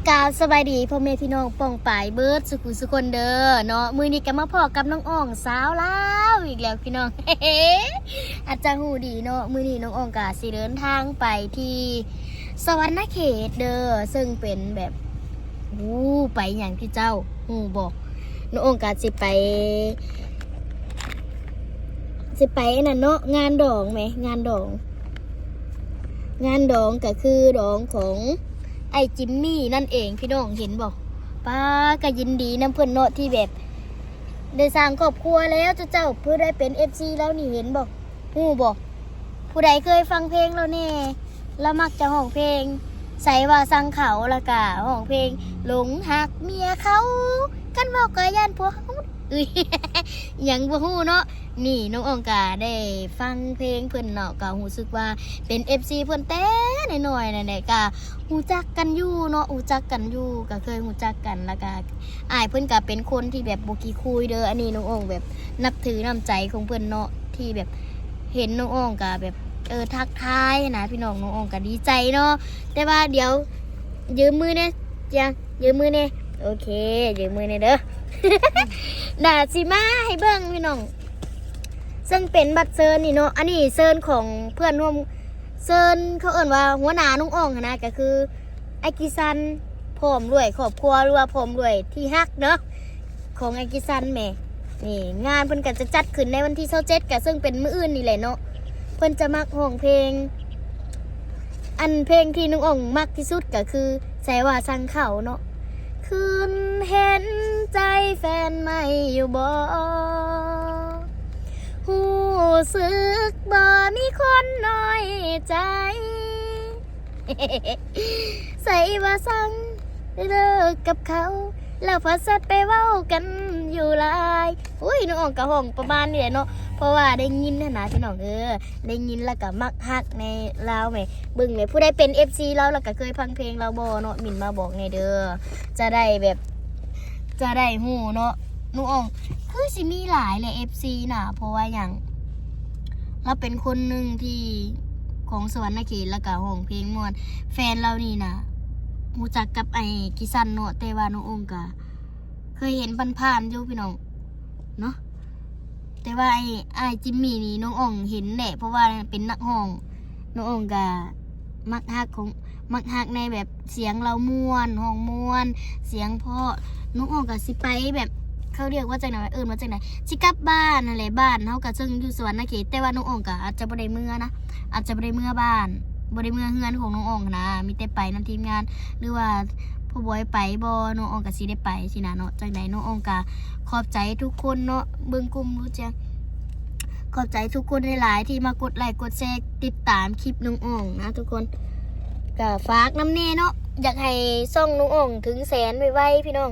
ກາບສະບາຍດີພໍ່ແມ່ພີ່ນ້ອງປ້ອງປາຍເບິດສູ່ຜູ້ສູ່ຄົນເດີເນາະ. ມື້ນີ້ກໍມາພໍ້ກັບນ້ອງອ່ອງສາວລາວອີກແລ້ວພີ່ນ້ອງ. ອາດຈະຮູ້ດີເນາະ ມື້ນີ້ນ້ອງອ່ອງກໍຊິເດີນທາງໄປທີ່ສະຫວັນນະເຂດເດີ ເຊິ່ງເປັນແບບ ໂອ້ ໄປຫຍັງຕິເຈົ້າ ຮູ້ບໍ່? ນ້ອງອ່ອງກໍຊິໄປ ຊິໄປອັນນັ້ນເນາະ ງານດອງແໝ ງານດອງ ງານດອງກໍຄືດອງຂອງອ້າຍຈິມມີ່ນັ້ນເອງ ພີ່ນ້ອງເຫັນບໍ່? ປ້າ ກໍຍິນດີນຳເພິ່ນເນາະ ທີ່ແບບໄດ້ສ້າງຄອບຄົວແລ້ວ ເຈົ້າ ເຈົ້າ ຜູ້ໃດເປັນເອັຟຊີລາວນີ້ເຫັນບໍ່? ຮູ້ບໍ່? ຜູ້ໃດເຄີຍຟັງເພງລາວແດ່? ລາວມັກຈະຮ້ອງເພງ ໃສວ່າຊັງເຂົາ ແລ້ວກະຮ້ອງເພງ ຫຼົງຮັກເມຍເຂົາ ຄັນເວົ້າກໍຢ້ານຜົວເຮົາ ເອີຍ ຫຍັງບໍ່ຮູ້ເນາະ. ນີ້ນ້ອງອ່ອງກະໄດ້ຟັງເພງເພິ່ນເນາະ ກະຮູ້ສຶກວ່າເປັນເອັຟຊີເພິ່ນແຕ່ນ້ອຍໆ ນັ້ນແຫຼະ ກະຮູ້ຈັກກັນຢູ່ເນາະ ຮູ້ຈັກກັນຢູ່ ກະເຄີຍຮູ້ຈັກກັນ ແລ້ວກະ ອ້າຍເພິ່ນກະເປັນຄົນທີ່ແບບບໍ່ຂີ້ຄຸຍເດີ. ອັນນີ້ນ້ອງອ່ອງແບບນັບຖືນ້ຳໃຈຂອງເພິ່ນເນາະ ທີ່ແບບເຫັນນ້ອງອ່ອງກະແບບ ເອີ ທັກທາຍນະພີ່ນ້ອງ ນ້ອງອ່ອງກະດີໃຈເນາະ. ແຕ່ວ່າດຽວຢືມມືແດ່ ຈຽງ ຢືມມືແດ່ ໂອເຄ ຢືມມືແດ່ເດີ. ດາຊິມາໃຫ້ເບິ່ງພີ່ນ້ອງ ເຊິ່ງເປັນບັດເຊີນນີ້ເນາະ ອັນນີ້ເຊີນຂອງເພື່ອນຮ່ວມ ເຊີນ ເຂົາເອີ້ນວ່າຫົວໜ້ານ້ອງອ່ອງຫັ້ນນະ ກະຄື ອ້າຍກິຊັນ ພ້ອມດ້ວຍຄອບຄົວ ຫຼືວ່າພ້ອມດ້ວຍທີ່ຮັກເນາະ ຂອງອ້າຍກິຊັນແໝ. ນີ້ງານເພິ່ນກໍຈະຈັດຂຶ້ນໃນວັນທີຊາວເຈັດ ກໍເຊິ່ງເປັນມື້ອື່ນນີ້ແຫຼະເນາະ. ເພິ່ນຈະມັກຮ້ອງເພງ ອັນເພງທີ່ນ້ອງອ່ອງມັກທີ່ສຸດກໍຄື ໃສວ່າຊັງເຂົາເນາະ ຄືນເຫັນໃຈແຟນໃໝ່ຢູ່ບໍ່? ຮູ້ສຶກບໍ່ມີຄົນນ້ອຍໃຈ ໃສວ່າຊັງໄດ້ເລີກກັບເຂົາ ແລ້ວພາສັດໄປເວົ້າກັນຢູ່ຫຼາຍ. ໂອ້ຍ ນ້ອງອ່ອງກະຮ້ອງປະມານນີ້ແຫຼະເນາະ ເພາະວ່າໄດ້ຍິນຫັ້ນນະພີ່ນ້ອງເອີຍ ໄດ້ຍິນແລ້ວກະມັກຮັກໃນລາວແໝ. ເບິ່ງແໝ ຜູ້ໃດເປັນເອັຟຊີລາວ ແລ້ວກະເຄີຍຟັງເພງລາວບໍ່ເນາະ ໝິ່ນມາບອກແດ່ເດີ ຈະໄດ້ແບບ ຈະໄດ້ຮູ້ເນາະ. ນ້ອງອ່ອງຄືຊິມີຫຼາຍແຫຼະເອັຟຊີນະ ເພາະວ່າຫຍັງ ລາວເປັນຄົນໜຶ່ງທີ່ ຂອງສະຫວັນນະເຂດ ແລ້ວກະຮ້ອງເພງມ່ວນ. ແຟນລາວນີ້ນະ ຮູ້ຈັກກັບອ້າຍກິຊັນເນາະ ແຕ່ວ່ານ້ອງອ່ອງກະເຄີຍເຫັນຜ່ານໆຢູ່ພີ່ນ້ອງເນາະ. ແຕ່ວ່າໄອ້ ອ້າຍຈິມມີ່ນີ້ ນ້ອງອ່ອງເຫັນແຫຼະ ເພາະວ່າເປັນນັກຮ້ອງ ນ້ອງອ່ອງກະມັກຮັກຂອງ ມັກຮັກໃນແບບສຽງລາວມ່ວນ ຮ້ອງມ່ວນ ສຽງເພາະ. ນ້ອງອ່ອງກະຊິໄປແບບ ເຂົາຮຽກວ່າຈັ່ງໃດ ເອີ້ນວ່າຈັ່ງໃດ ຊິກັບບ້ານຫັ້ນແຫຼະ. ບ້ານເຮົາກະເຊິ່ງຢູ່ສະຫວັນນະເຂດ ແຕ່ວ່ານ້ອງອ່ອງກະອາດຈະບໍ່ໄດ້ເມືອນະ ອາດຈະບໍ່ໄດ້ເມືອບ້ານ ບໍ່ໄດ້ເມືອເຮືອນຂອງນ້ອງອ່ອງຫັ້ນນະ ມີແຕ່ໄປນຳທີມງານ ຫຼືວ່າພໍ່ບອຍໄປບໍ່ ນ້ອງອ່ອງກະຊິໄດ້ໄປຊີ້ນະເນາະ. ຈັ່ງໃດນ້ອງອ່ອງກະຂອບໃຈທຸກຄົນເນາະ ເບິ່ງກຸ່ມຮູ້ຈັກ ຂອບໃຈທຸກຄົນຫຼາຍໆ ທີ່ມາກົດໄລ້ກົດແຊ ຕິດຕາມຄລິບນ້ອງອ່ອງນະທຸກຄົນ. ກະຝາກນຳແດ່ເນາະ ຢາກໃຫ້ຊ່ອງນ້ອງອ່ອງເຖິງແສນໄວໆ ພີ່ນ້ອງ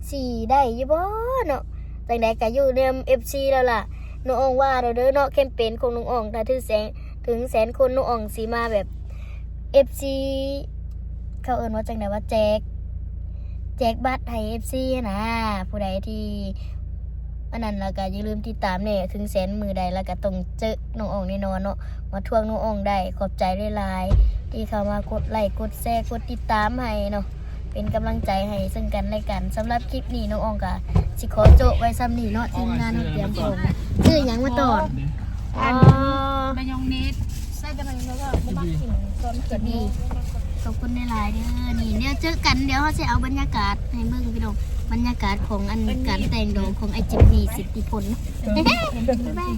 ຊິໄດ້ຢູ່ບໍ່ເນາະ? ຈັ່ງໃດກະຢູ່ນຳເອັຟຊີແລ້ວລະ ນ້ອງອ່ອງວ່າແລ້ວເດີເນາະ ແຄມເປນຂອງນ້ອງອ່ອງ ຖ້າເຖິງແສນ ເຖິງແສນຄົນ ນ້ອງອ່ອງຊິມາແບບ ເອັຟຊີ ເຂົາເອີ້ນວ່າຈັ່ງໃດວະ ແຈກ ແຈກບັດໃຫ້ເອັຟຊີຫັ້ນນະ. ຜູ້ໃດທີ່ອັນນັ້ນລະກະຢ່າລືມຕິດຕາມແດ່ ເຖິງແສນມື້ໃດລະກະຕ້ອງເຈີນ້ອງອ່ອງແນ່ນອນເນາະ ມາທວງນ້ອງອ່ອງໄດ້. ຂອບໃຈຫຼາຍໆ ທີ່ເຂົ້າມາກົດໄລ້ກົດແຊ ກົດຕິດຕາມໃຫ້ເນາະ ເປັນກຳລັງໃຈໃຫ້ເຊິ່ງກັນແລະກັນ. ສຳລັບຄລິບນີ້ນ້ອງອ່ອງກະຊິຂໍໂຈະໄວ້ຊ່ຳນີ້ເນາະ ທີມງານເຮົາຕຽມພ້ອມ ຊື້ຫຍັງມາຕ້ອນ ອັນ ອໍ ມາຍອງເນສ ໃສ່ແຕ່ມັນແລ້ວກໍບໍ່ມັກກິນ ສ່ວນເຜັດນີ້. ຂອບຄຸນຫຼາຍໆເດີ. ນີ້ ດຽວເຈີກັນ ດຽວເຮົາຊິເອົາບັນຍາກາດໃຫ້ເບິ່ງພີ່ນ້ອງ ບັນຍາກາດຂອງອັນການແຕ່ງດອງຂອງອ້າຍຈິມມີ່ ສິດທິພົນ. ບາຍບາຍ.